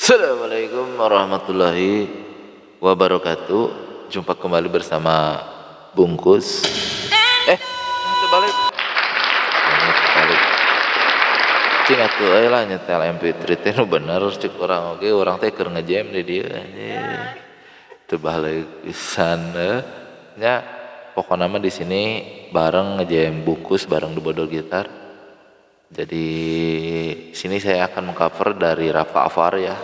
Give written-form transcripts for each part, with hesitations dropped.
Assalamualaikum warahmatullahi wabarakatuh. Jumpa kembali bersama Bungkus. Terbalik. Terbalik. Cing atuh euy lah nyetel MP3 teh nu bener cek urang oge, urang teh keur ngejam di dieu anjing. Terbalik pisan nya. Pokona mah di sini bareng ngejam Bungkus bareng The Bodol Gitar. Jadi sini saya akan mengcover dari Rafa Afar ya,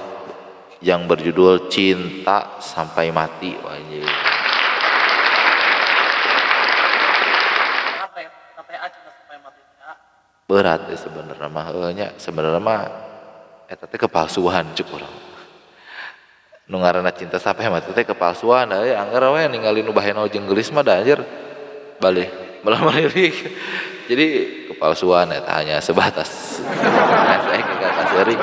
yang berjudul Cinta Sampai Mati. Wah, anjing. Berat ya sebenarnya mah, nya sebenarnya mah eta teh kepalsuan cuk urang. Nu ngaranna cinta sampai mati teh kepalsuan euy, angger we ningali nu baheno jeung geulis mah da anjir balih belah melirik. Jadi kepalsuan eta hanya sebatas saya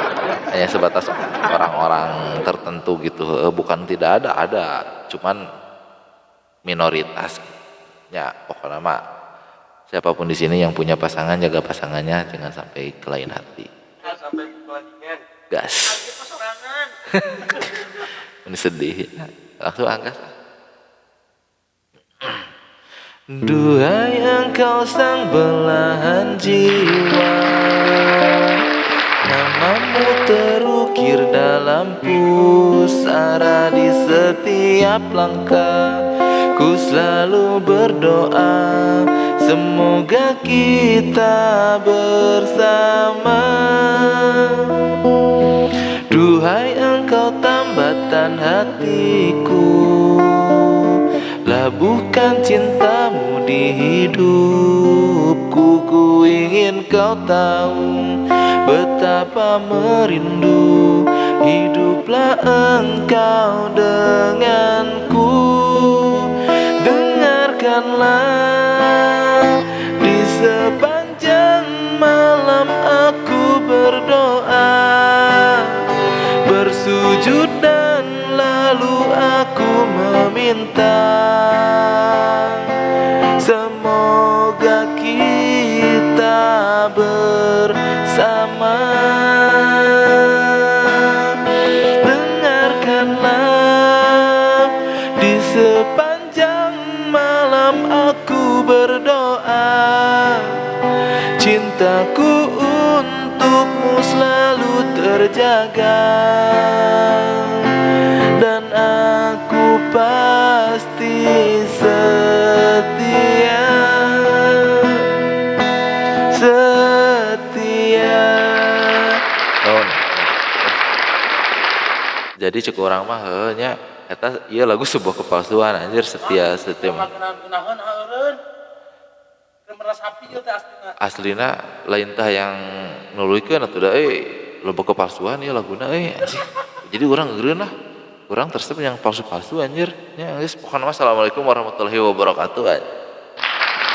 hanya sebatas orang-orang tertentu gitu, bukan tidak ada, ada, cuman minoritas. Ya pokoknya mah siapapun di sini yang punya pasangan, jaga pasangannya, jangan sampai ke lain hati. Jangan sampai kelandingan. Gas. Ini sedih. Langsung angkat. Duhai engkau sang belahan jiwa, namamu terukir dalam pusara di setiap langkah. Ku selalu berdoa, semoga kita bersama. Duhai engkau tambatan hatiku, labuhkan cintamu di hidupku. Ku ingin kau tahu betapa merindu, hiduplah engkau denganku. Dengarkanlah di sepanjang malam aku berdoa, bersujud dan lalu aku meminta, semoga kita bersama. Dengarkanlah di sepanjang malam aku berdoa, cintaku untukmu selalu terjaga, dan aku pasti setia, setia. Jadi cek urang mah heuh nya eta ieu lagu sebuah kepalsuan anjir, setia setia mah. Aslina lain tah yang nuluykeun atuh da euy, loba kepalsuan ieu laguna euy anjing. Jadi urang ngeureun lah. Urang tersep yang palsu-palsu anjir. Nya geus pokona mah assalamualaikum warahmatullahi wabarakatuh.